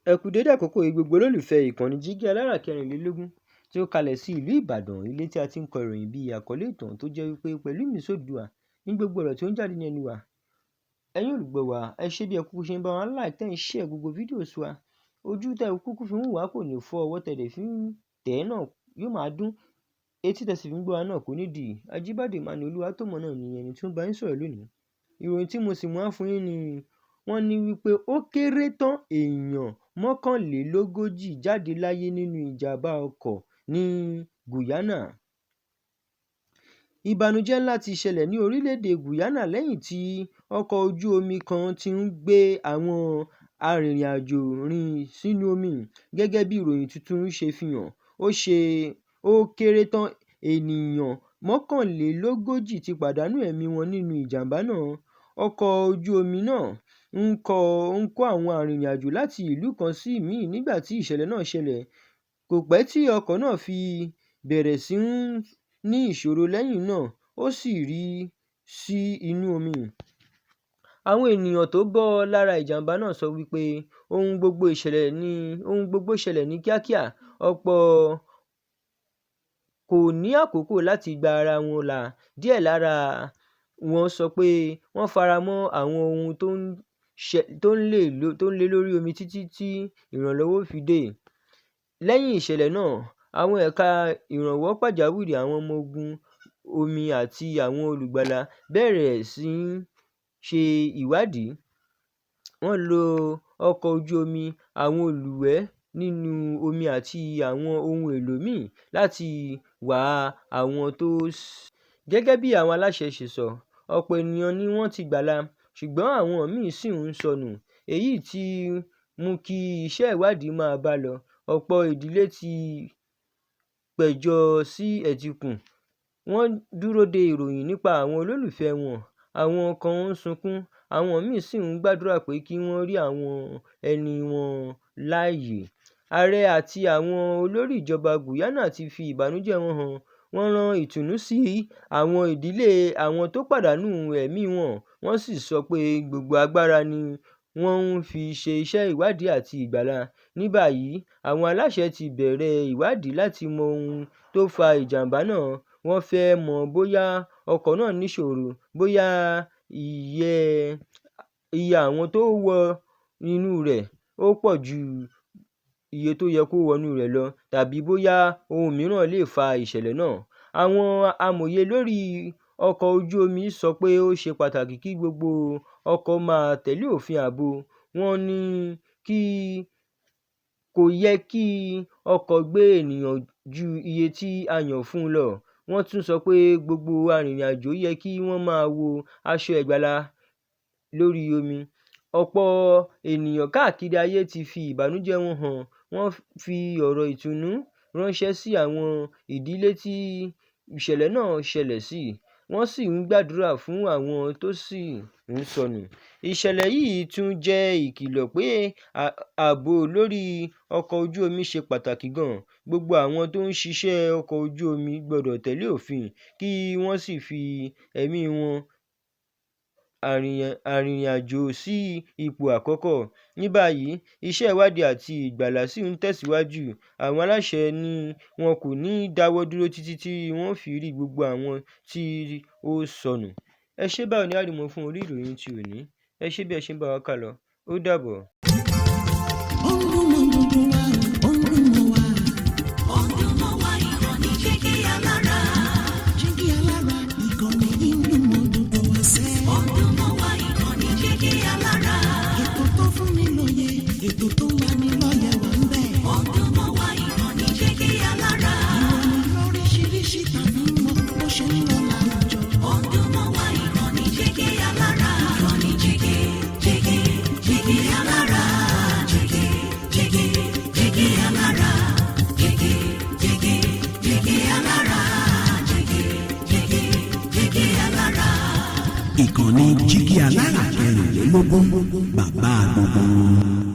Ẹ kú dédé àkókò yìí gbogbo olólùfẹ́ ìkànnì Jígí Alára 24 tí ó kalẹ̀ sí ìlú Ìbàdàn, ilé tí a ti ń kọ ìròyìn bí àkọlé ìtàn tó jẹ́ wípé pẹ̀lú ìmísí Oòduà ní gbogbo ọ̀rọ̀ tí ó ń jáde ní ẹnu wa. Ẹ̀yin olùgbọ́ wa, ẹ ṣé bí ẹ kúkú ṣe ń bá wa like, tẹ́ ń share gbogbo videos wa. Ojú tẹ́ ẹ kúkú fi ń wò wá kò ní fọ́, ọwọ́ tẹ́ dẹ̀ fi ń tẹ̀ ẹ́ náà yóò máa dún. Etí tẹ́ sì fi ń gbọ́ wa náà kò ní dì. Ajíbádé Emmanuel Olúwatómọ̀ náà ni ẹni tí ó ń bá yín sọ̀rọ̀ lónìí. Ìròyìn tí mo sì mú wá fún yín ni wọ́n ní wípé ó kéré tán èèyàn 41 jáde láyé nínú ìjàmbá ọkọ̀ ní Guyana. Ìbànújẹ́ ńlá ti ṣẹlẹ̀ ní orílẹ̀-èdè Guyana lẹ́yìn tí ọkọ̀ ojú omi kan tí ń gbé àwọn arìnrìn-àjò rì sínú omi. Gẹ́gẹ́ bí ìròyìn tuntun ṣe fi hàn, ó kéré tán ènìyàn 41 ti pàdánù ẹ̀mí wọn nínú ìjàmbá náà. Ọkọ̀ ojú omi náà ń kó àwọn arìnrìn-àjò láti ìlú kan sí ìmíì nígbà tí ìṣẹ̀lẹ̀ náà ṣẹlẹ̀. Kò pẹ́ tí ọkọ̀ náà fi bẹ̀rẹ̀ sí ní ìṣòro, lẹ́yìn náà ó sì rì sí inú omi. Àwọn ènìyàn tó bọ́ lára ìjàmbá náà sọ wípé ohun gbogbo ṣẹlẹ̀ ní kíákíá, ọ̀pọ̀ kò ní àkókò láti gba ara wọn là. Díẹ̀ lára wọn sọ pé wọ́n faramọ́ àwọn ohun tó ń lé lórí omi títí tí ìrànlọ́wọ́ fi dé. Lẹ́yìn ìṣẹ̀lẹ̀ náà, àwọn ẹ̀ka ìrànwọ́ pàjáwìrì, àwọn ọmọ ogun omi àti àwọn olùgbàlà bẹ̀rẹ̀ sí í ṣe ìwádìí. Wọ́n lo ọkọ̀ ojú omi, àwọn olùwẹ̀ nínú omi àti àwọn ohun èlò míì láti wá àwọn tó. Gẹ́gẹ́ bí àwọn aláṣẹ ṣe sọ, ọ̀pọ̀ ènìyàn ni wọ́n ti gbàlà, ṣùgbọ́n àwọn míì ṣì ń sọnù, èyí tí mú kí iṣẹ́ ìwádìí máa bá lọ. Ọ̀pọ̀ ìdílé ti péjọ sí etíkun, wọ́n dúró de ìròyìn nípa àwọn olólùfẹ́ wọn. Àwọn kan ń sunkún, àwọn míì sì ń gbàdúrà pé kí wọ́n rí àwọn ẹni wọn láàyè. Ààrẹ àti àwọn olórí ìjọba Guyana ti fi ìbànújẹ́ wọn hàn. Wọ́n rán ìtùnú sí àwọn ìdílé àwọn tó pàdánù ẹ̀mí wọn, wọ́n sì sọ pé gbogbo agbára ni wọ́n ń fi ṣe iṣẹ́ ìwádìí àti ìgbàlà. Ní báyìí, àwọn aláṣẹ ti bẹ̀rẹ̀ ìwádìí láti mọ ohun tó fa ìjàmbá náà. Wọ́n fẹ́ mọ̀ bóyá ọkọ̀ náà níṣòro, bóyá iye àwọn tó wọ inú rẹ̀ ó pọ̀ ju iye tó yẹ kó wọnú rẹ̀ lọ, tàbí bóyá ohun mìíràn lè fa ìṣẹ̀lẹ̀ náà. Àwọn amòye lórí ọkọ̀ ojú omi sọ pé ó ṣe pàtàkì kí gbogbo ọkọ̀ máa tẹ̀lé òfin ààbò. Wọ́n ní kò yẹ kí ọkọ̀ gbé ènìyàn ju iye tí a yàn fún un lọ. Wọ́n tún sọ pé gbogbo arìnrìn-àjò yẹ kí wọ́n máa wọ aṣọ ìgbàlà lórí omi. Ọ̀pọ̀ ènìyàn káàkiri ayé ti fi ìbànújẹ́ wọn hàn. Wọ́n fi ọ̀rọ̀ ìtùnú ránṣẹ́ sí àwọn ìdílé tí ìṣẹ̀lẹ̀ náà ṣẹlẹ̀ sí, wọ́n sì ń gbàdúrà fún àwọn tó ṣì ń sọnù. Ìṣẹ̀lẹ̀ yìí tún jẹ́ ìkìlọ̀ pé ààbò lórí ọkọ̀ ojú omi ṣe pàtàkì gan-an. Gbogbo àwọn tó ń ṣiṣẹ́ ọkọ̀ ojú omi gbọdọ̀ tẹ̀lé òfin, kí wọ́n sì fi ẹ̀mí àwọn arìnrìn-àjò sí ipò àkọ́kọ́. Ní báyìí, iṣẹ́ ìwádìí àti ìgbàlà ṣì ń tẹ̀síwájú. Àwọn aláṣẹ ní wọn kò ní dáwọ́ dúró títí tí wọ́n fi rí gbogbo àwọn tí ó sọnù. Ẹ ṣé, báwo ni a rí mọ́ fún orí ìròyìn tí òní. Ẹ ṣé bí ẹ ṣe ń bá wa kálọ. Ó dàbọ̀. Ó ń dún mọ́ gbogbo wa, ó ń dún mọ́ wa. Ó ń dún mọ́ wa, ìkànnì Jígí Alára. Jígí Alára, ìkànnì yìí ń dún mọ́ gbogbo wa sẹ́. Ó ń dún mọ́ wa, ìkànnì Jígí Alára. Ètò tó fún ni lóye, ètò tó ń lani lọ́yẹ̀ wà ń bẹ̀. Ó ń dún mọ́ wa, ìkànnì Jígí Alára. Ìròyìn lóríṣiríṣi tàbí mọ́ bó ṣe ń lọ láwùjọ. Ó ń dún mọ́ wa, ìkànnì Jígí Alára. Ìkànnì Jígí, Jígí, Jígí Alára. Jígí, Jígí, Jígí Alára. Jígí, Jígí, Jígí Alára. Jígí, Jígí, Jígí Alára. Ìkànnì Jígí Alára 24, bàbá gbogbo wọn.